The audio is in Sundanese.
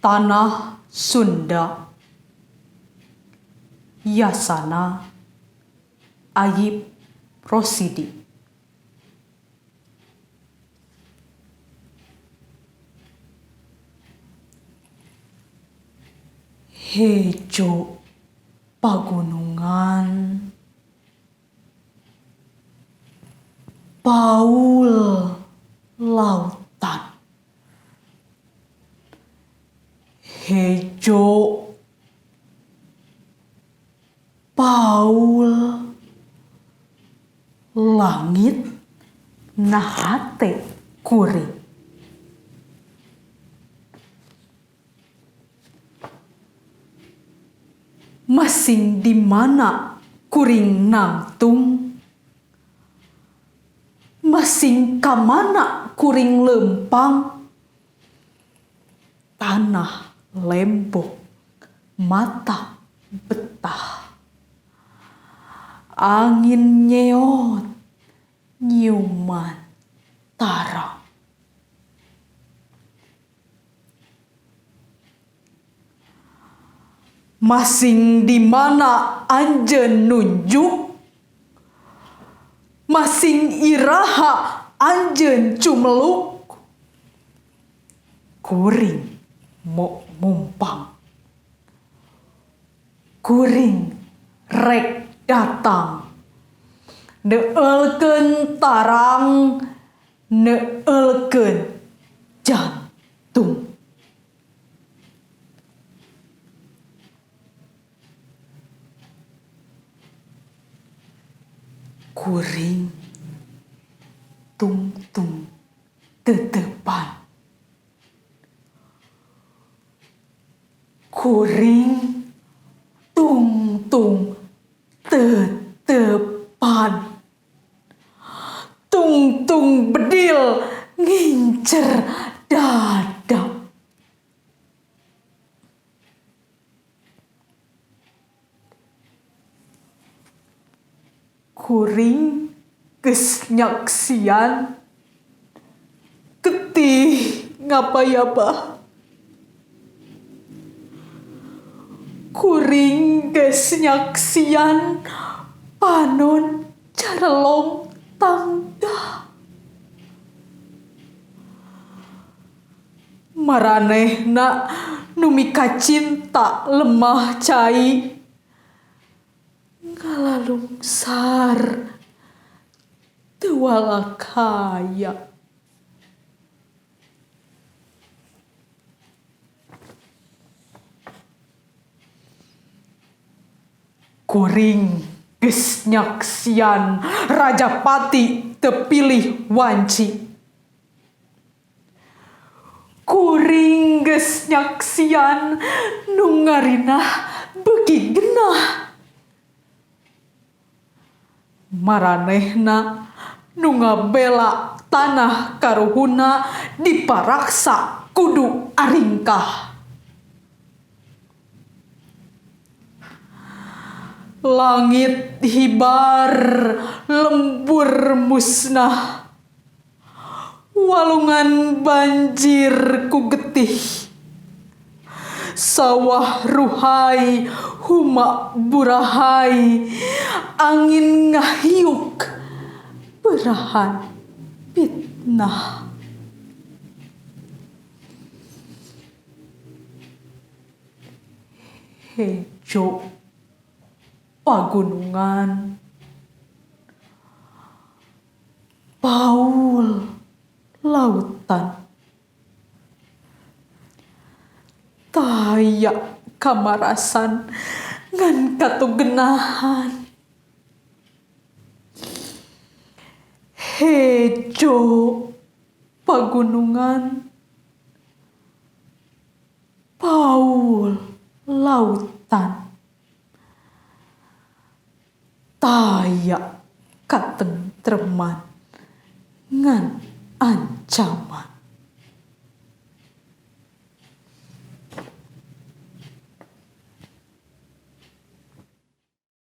Tanah Sunda. Yasana Ayip Rosidi. Hejo pagunungan, paul lautan. Hejo paul langit nahate kuring. Masing di mana kuring nangtung, masing ka mana kuring lempang, tanah lembok mata betah. Angin nyeot nyiuman tarang. Masing di mana anjeun nunjuk, masing iraha anjeun cumeluk, kuring mok mumpang, kuring rek datang, neueulkeun tarang, neueulkeun jantung. Kuring tungtung tetepan, kuring tungtung tetepan, tungtung bedil ngincer dada. Kuring geus nyaksian getih ngapayabah. Kuring geus nyaksian panon carelong tangga. Maranehna nu mikacinta lemah cai, ngalalungsar teu walakaya. Kuring geus nyaksian Rajapati teu pilih wanci. Kuring geus nyaksian nu ngarinah beuki genah. Maranehna nu ngabela tanah karuhuna diparaksa kudu aringkah. Langit hibar lembur musnah, walungan banjir ku getih, sawah ruhai huma burahai, angin ngahiuk berahan fitnah. Hejo pagunungan, paul lautan, taya kamarasan ngan katugenahan. Hejo pagunungan, paul lautan, taya katentreman ngan ancaman.